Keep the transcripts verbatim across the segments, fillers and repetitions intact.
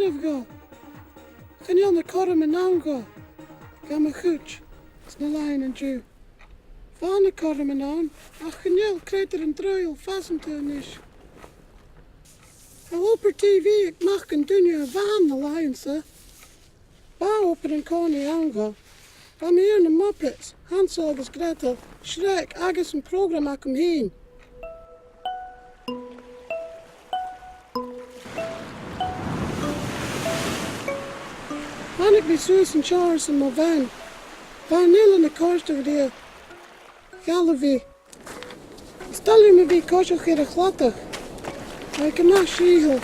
Chan eil na cothroman ann dhomh gam chuid sna làithean an-diugh. Bha na cothroman ann, ach chan eil, creutair an t-saoghail, fasanta a-nis. Tha obair TV aig mac an duine a bh' ann na làithean-sa. Bha obair an-còmhnaidh ann dhomh. Bha mi air na Muppets, Hansel agus Gretel, Shrek agus am prògram agam fhìn. Thàinig mi suas an seo airson mo bhean. Bha an eilean a' còrdadh rithe. Dh'fhalbh i. Is toil leam a bhith a' coiseachd air a' chladach. Tha e gu math sìtheil.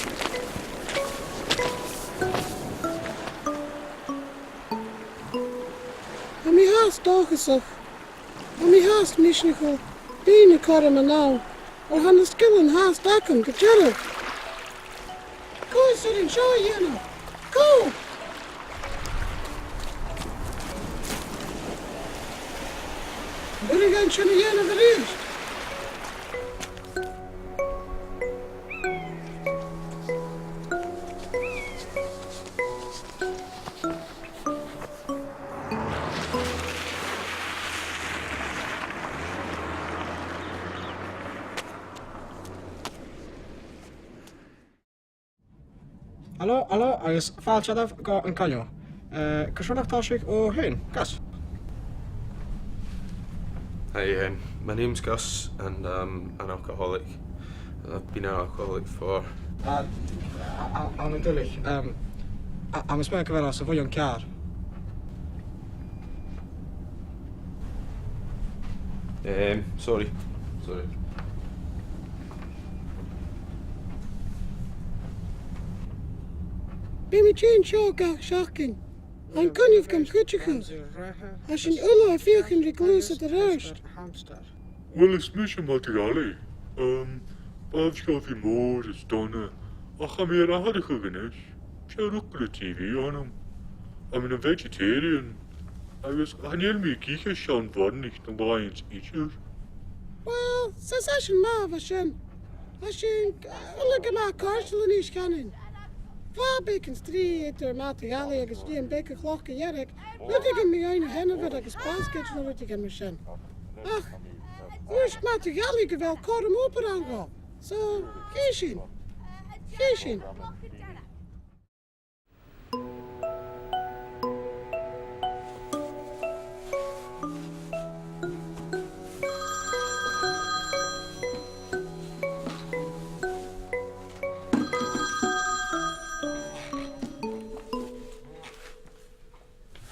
Tha mi fhathast dòchasach. Tha mi fhathast misneachail. Bidh na cothroman ann. Oir tha na sgilean fhathast agam gu dearbh. Cò as urrainn seo a dhèanamh? Cò? An urrainn dhuinn sin a dhèanamh a-rithist? Halò, halò, agus fàilte oirbh gu An Coinneal. Eh, carson nach tòisich thu fhèin, Gus? Hi, um, my name's Gus, and I'm an alcoholic. I've been an alcoholic for... Uh, a, a, a, an duilich, um, a, a, tha mi a' smaoineachadh gu bheil e sa bhuidheann ceàrr. Um, sorry. Sorry. Bidh mi a' tighinn seo gach seachdain. An coinneamh gam chuideachadh. Tha sinn uile a' feuchainn ri gluasad air adhart. Uill, is mise Madaidh Ailigh. Um, bha e seo bho mhòr is dona, ach tha mi air atharrachadh a-nis. 'S e rud gu bheil TV annam. I'm a vegetarian. Agus chan eil mi ag ithe seann bhornaich na làithean idir. Uill, 's e, 's e sin math a bha sin. Tha sinn, eh, uile gu math cofhurtail a-nis, chanainn. Bha beagan strì eadar Madaidh Ailigh agus Liam Beag a' Chloich Dheirg, rudeigin mu dheidhinn a sheanmhair agus basgaid no rudeigin mar sin. Ach, thuirt Madaidh Ailigh gu bheil cothrom obair ann dhomh. So, chì sinn. Chì sinn.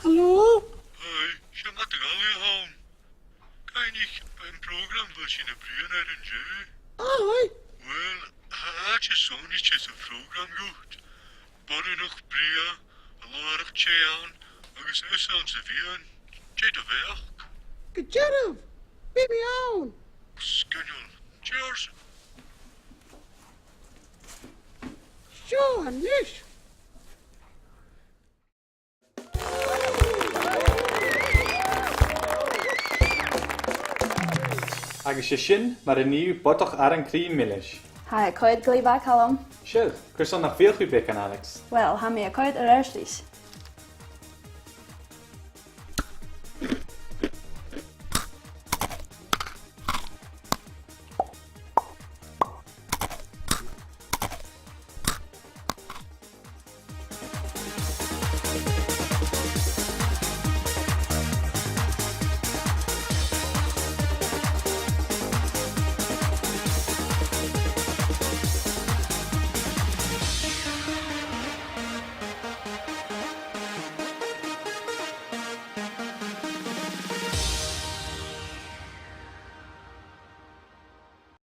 Halò? Hi, 's e Madaidh Ailigh a th' ann. Cuimhnich am prògram a bha sinn a' bruidhinn air an-diugh? Aye. Uill, tha àite sònraichte sa phrògram dhut. Boireannach brèagha, a làrach teth ann, agus thusa anns a' mheadhan. Dè do bheachd? Gu dearbh, bidh mi ann. Sgoinneil. Cheers. Seo a-nis. Agus 's e sin mar a nì thu bodach aran-crìch milis. Tha e a' coimhead glè mhath, a Chaluim. Seadh, carson nach fheuch thu beagan, Alex? Uill, tha mi a' coimhead air adhart ris.